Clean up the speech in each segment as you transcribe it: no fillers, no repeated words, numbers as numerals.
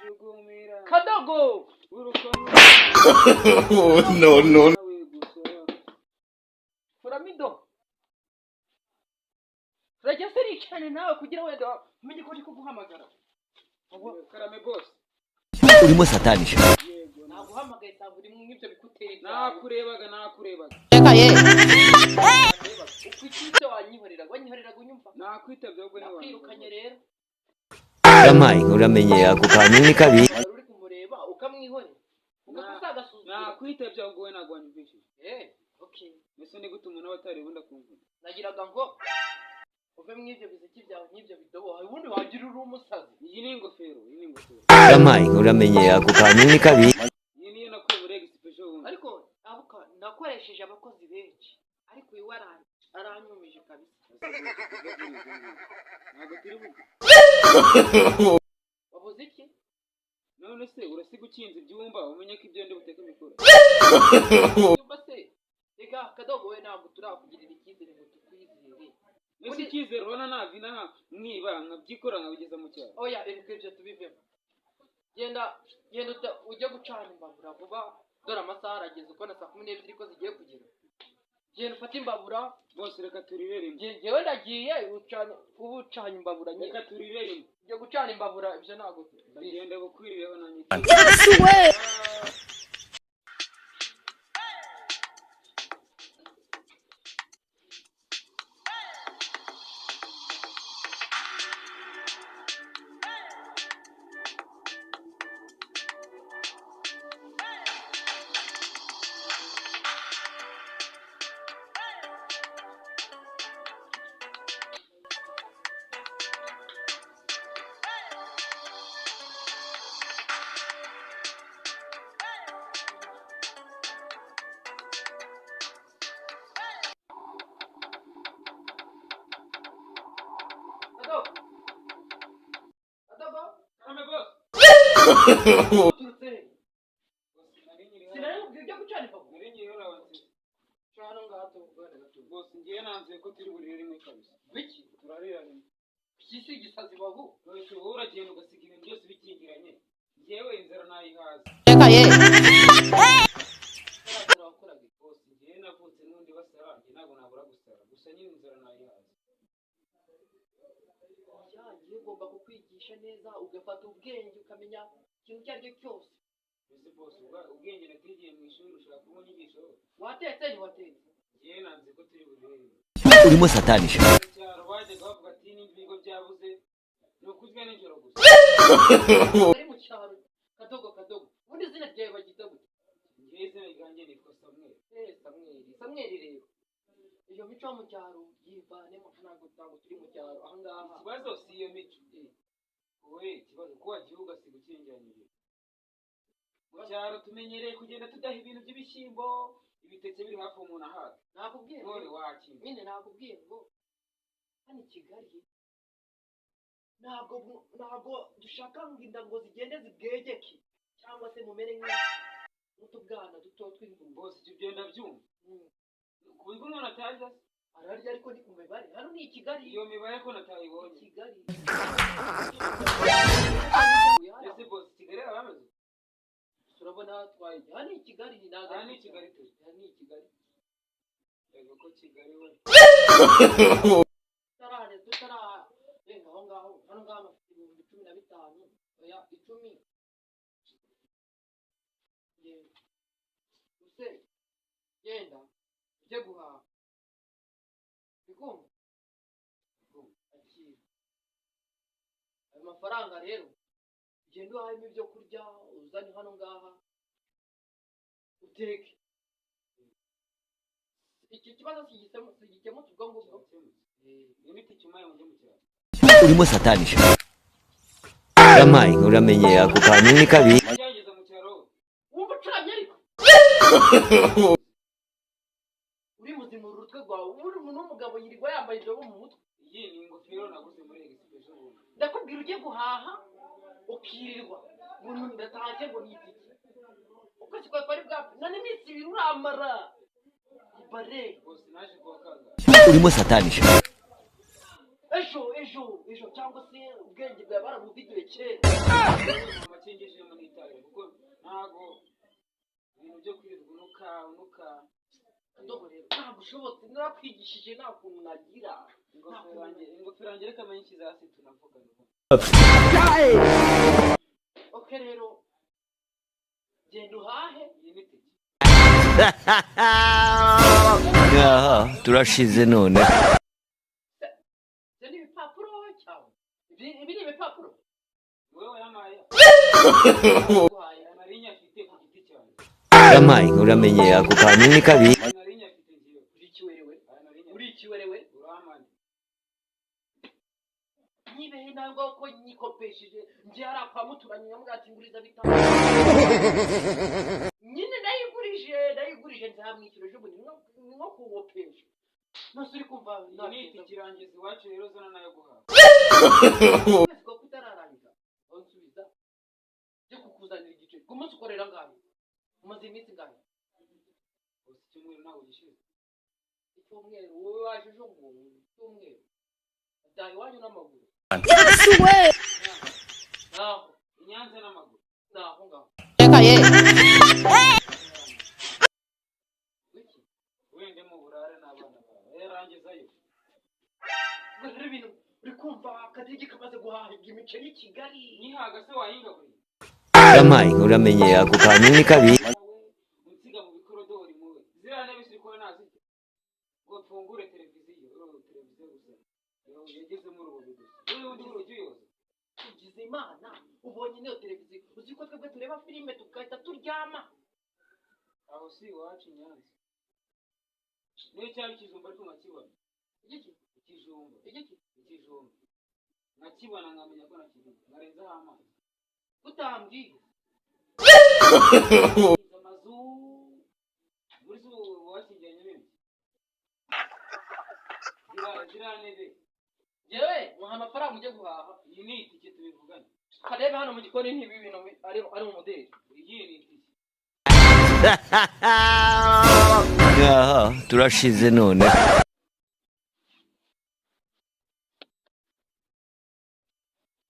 Jugumira. Kadogo. Urukono. No, no. Nawe gusa. Furamido. Urajya se nicarane nawe kugira wenda umenye ko ndi kuguhamagara. Karame boss. Urimo satanisha. Yego. Naguhamagaye nsanga uri mu ibyo bikuteri byawe. Nakurebaga, nakurebaga. Uko iki wanyihoreraga, wanyihoreraga unyumva. Nakwitabye ahubwo ntiwanyumva. Nakwirukanye rero. Yampaye, uramenye ako kantu ni kabi. Wari uri kumureba ukamwihorera. Ugakosa agasuzuguro. Nakwitabye ahubwo wowe ntabwo wanyumvishije. Eh, okay. Mbese ni gute umuntu aba atareba undi akumva? Nagiraga ngo uve mu ibyo biziki byawe n'ibyo bidobo, ubundi wagira uri umusazi. Iyi ni ingofero, iyi ni ingofero. Yampaye, uramenye ako kantu ni kabi. Iyi niyo nakuye muri Expo ejo bundi. Ariko abuka nakoresheje abakozi benshi, ariko uyu aranyumije kabisa. Ntabwo turi buve. Wabuze iki? None se urasiga ukinze ibyumba umenye ko ibyo ndi buteke mikoro? Yumva se, reka Kadogo, we ntabwo turakugirira icyizere ngo tukwizere. Ese icyizere ubona nava inaha mwiba nkabyikora nkabigeza mu cyaro? Oya, reka ibyo tubivemo. Genda genda ujye gucana imbabura vuba, dore amasaha arageze, uko na saa 12 ko zigiye kugera. Genda ufate imbabura. Bose reka turire rimwe. Njyewe ndagiye, ucana uba ucanye imbabura nyine. Reka turire rimwe. Ujye gucana imbabura, ibyo ntabwo tubizi. Ndagenda bukwirireho nanjye. Kadogo, Kadogo. Karame boss. Uturutse he? Boss, nari nkiri hano. Sinari nkubwiye ujye gucana imbabura? Nari nkiri hano wansize. Cana hano ngaha tuvugane gato. Boss, ngewe nanzuye ko turi burire rimwe kabisa. Biki? Turarira rimwe. Iki si igisazi bahu. None wowe uragenda ugasiga ibintu byose bikingiranye, ngewe inzara nayihaza. Inzara wakoraga iki? Boss, ngewe navutse n'undi basara, njye ntabwo nabura gusara gusa nyine inzara nayihaza. Oya, ngiye ugomba kukwigisha neza ugafata ubwenge ukamenya ikintu icyo ari cyo cyose. Mbese boss, ubwenge natigiye mu ishuri ushaka kubunyigishaho? Watetse ntiwatetse? Ngewe nanze ko turi burire rimwe. Urimo satanisha. Mu cyaro bajyaga bavuga ati n'ibindi bigo byabuze ni ukurya nijoro gusa. Ari mu cyaro. Kadogo, Kadogo, ubundi izina ryawe bagita gute? Ngewe izina ryanjye nitwa Samweli. Eh, Samweli, Samweli, rero iyo mico yo mu cyaro yivanemo, ntabwo turi mu cyaro aha ngaha. Ikibazo si iyo mico wowe, ikibazo ko wagiye ugasiga ukingiranye ibintu. Mu cyaro tumenyereye kugenda tudaha ibintu by'ibishyimbo, ibiteke biri hafi, umuntu ahaga. Nakubwiye None ngo wakinze. Nyine nakubwiye ngo hano i Kigali ntabwo dushaka ngo inda ngo zigende zibwegeke cyangwa se mumere nk'utubwana duto tw'ingurube. Bose ibyo ugenda byumva ku buryo umuntu atarya se? Ararya ariko ni ku mibare, hano ni i Kigali. Iyo mibare ko natayibonye? Kigali. Ese bose Kigali haba hameze? Turabona twaye, hano i Kigali ntabwo Aha ari ni i Kigali turi. Hano ni i Kigali. Yego ko Kigali we. Tutararenga aho ngaho, hano ngaho bafite 15,000, oya, 10. Genda use, genda ujye guhaha, bikumva akira ayo mafaranga rero, ugende uhahemo ibyo kurya uzane hano ngaha uteke. Iki kibazo sigikemutse ubwo ngubwo. Cyakemutse. Iyo miti icyuma mujye mu cyaro. Urimo satanisha. Yampaye, uramenye ako kantu ni kabi. Byageze mu cyaro. Wumva ucuramye ariko uri muzima, uru rutwe rwawe, uri umuntu w'umugabo yirirwa yambaye indobo mu mutwe. Iyi ni ingofero naguze muri Expo ejo bundi. Ndakubwira ujye guhaha ukirirwa ngo ndatashye ngo ni itike, ukwezi kwawe kwari bwapfe nta n'iminsi 2 uramara ibare. Bose naje kuwa kangahe? Urimo satanisha. Ejo. Ejo ejo cyangwa se ubwenge bwawe barabuviduye kera. Mama akingejemo n'itahire, kuko ntago ibintu byo kwirirwa unuka unuka. Kadogo rero ntabwo ushobotse, narakwigishije, nta kuntu nagira. Ingofero yanjye reka amenye ishyize hasi tunavugana ubu. Okay rero, genda uhahe. Iyi ni tike. Aha turashize none. Ibyo ni ibipapuro cyangwa ibi ni ibipapuro? Wowe wayampaye. Guhaye. Aya nari nyafite ku giti cyanjye. Yampaye, uramenye ako kantu ni kabi. Aya nari nyafite njyewe. Uri ikiwerewe. Aya nari nyafite. Uri ikiwerewe. Urampane. Nyibehe ntabwo ko nyikopesheje njye hari kwa muturanyi nyamubwira ati nguriza bitanu nyine, nayigurije nzamwishyura ejo bundi. Ni nko kuwopesha nose uri kumva. Iyi ni itike irangiza iwacu rero, zana nayo guhaha. Ukwezi kwa kutararangiza aho nsubiza njye kukuzanira igiceri. Ku munsi ukorera angahe? Umaze iminsi ingahe? Gusa icyumweru ntabwo gishize. Icyumweru? Wowe waje ejo bundi, icyumweru utaha iwanyu n'amaguru naho. I Nyanza n'amaguru. Naho ngaho. Wiki. Wende mu burare n'abana bawe, yarangizayo. Ubwo rero ibintu uri kumva, akadege kamaze guhaha imiceri i Kigali. Nyihaga se wayingaburiye? Yampaye, uramenye ako kantu ni kabi. Nawe unsiga mu bikorodori muwe, ziriya ntebe siri kubona nazirya ngo mfungure televiziyo. Uru televiziyo gusa yagezemo urubobi gusa, wowe undi urugi uyoza. Ugize Imana ubonye niyo televiziyo. Uzi ko twebwe tureba filime tugahita turyama? Aho si iwacu i Nyanza, niyo cyaba ikijumba ariko nkakibona. Igiki? Ikijumba. Igiki? Ikijumba nkakibona, nkamenya ko nakiriye, nkarenzaho amazi. Utambwiye. Amazu muri zo wakingiranye n'ibiki, ziriya ntebe. Yewe, muha amafaranga ujye guhaha. Iyi ni itike, tubivugane. Karebe hano mu gikoni ntibi ibintu ari mu mudeli. Iyi ni itike. Aha turashize none.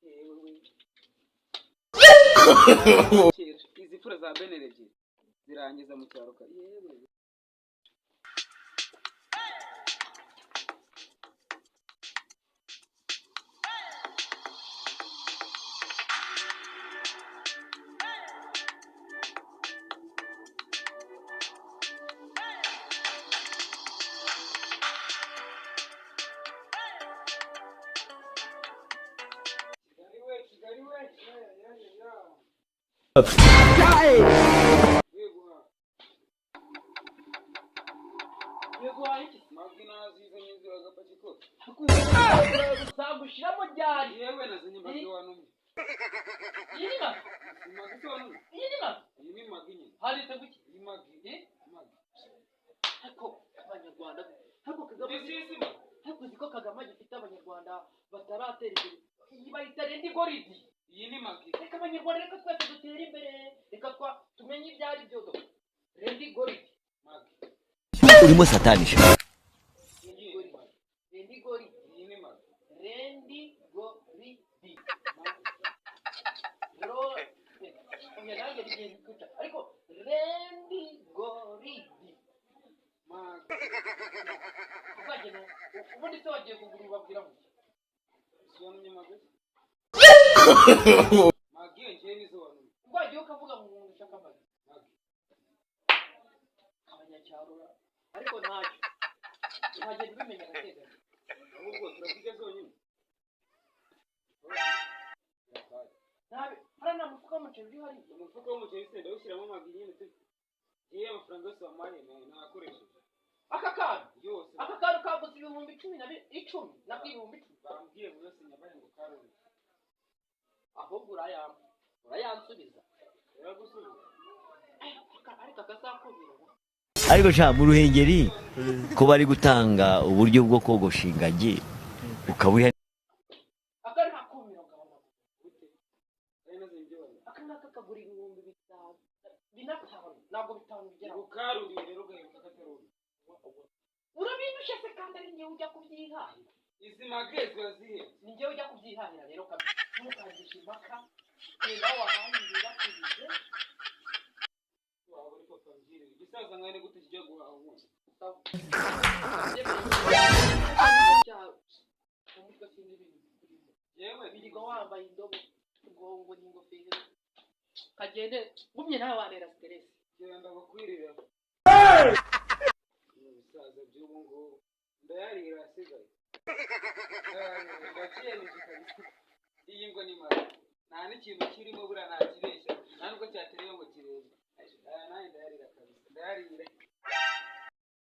Yewe. Izi fura za beneri ebyiri zirangiza mu cyaro yewe. Kigali we, Kigali we, ya ya ya ya. We guhaha. Ugiye guhaha iki? Magi nazizanye nzira agapaki kose. Zagushiramo ryari? Yewe, nazanye magi wanumye. Iyi ni magi? Si magi se wanumye? Iyi ni magi? Iyi ni magi nyine. Handitse guki? Iyi magi. Eh? Magi. Ariko abanyarwanda, ariko Kagame Mbese si magi? Ariko uzi ko Kagame agifite abanyarwanda bataratera imbere? Iyi bayita Rendi Goridi. Iyi ni magi. Reka abanyarwanda, reka twese dutere imbere, reka twa tumenye ibyo ari byo. Do Rendi Goridi. Magi. Urimo satanisha. Iyi ni magi. Rendi Goridi. Iyi ni magi. Rendi Goridi ro oya, nanjye bigiye kuca, ariko Rendi Goridi. Magi. Uzagenda ubundi se wagiye kugura ubabwira ngo Si wanumye magi? Magi njyewe nizo wanumye. wagiye ukavuga ngo umuntu ushaka amagi. Magi. Abanyacyaro, ariko ntacyo, uzagenda ubimenya gake gake. Ahubwo turazirya zonyine. Nabi hariya nta mufuka w'umuceri uri hariya? Umufuka w'umuceri se ndawushyiramo magi nyine tu? Ngewe amafaranga yose wampaye nayakoresheje. Aka kantu? Yose. Aka kantu kaguze ibihumbi cumi na icumi nako 10,000. Bambwiye ngo yose nyabahe ngo karori. Ahubwo urayampa, urayansubiza. Uragusubiza. Ariko akazakubira. Ariko sha, mu Ruhengeri ko bari gutanga uburyo bwo kogosha ingagi ukaba uri Aka nta kumiro gawe. Gute? Ari nazo ibyo wari. Aka ngaka kagura 5000, binatanu, ntabwo bitanu bigeraho. Ngo karuriye rero ugaheruka kataruriye. Urabindusha se kandi ari njyewe ujya kubyihahira? Izi magre ziba zihenze. Ni njyewe ujya kubyihahira rero kabisa, ntukangishe impaka. Genda aho wahahiriye bakubije. Waba uri papa mbwirire, igisaza nkawe ni gute kijya guhaha umunsi? Sawa. Umutwe sinzi ibintu bikurimo. Yewe. Birirwa wambaye indobo ngo ni ingofero. Kagende gumye nawe wantera stress. Genda bakwirira. Ibisaza by'ubu ngubu ndayarira asigaye. Ndakiyemeje kabisa, iyi ngo ni mara nta n'ikintu kirimo, buriya nta kibeshya.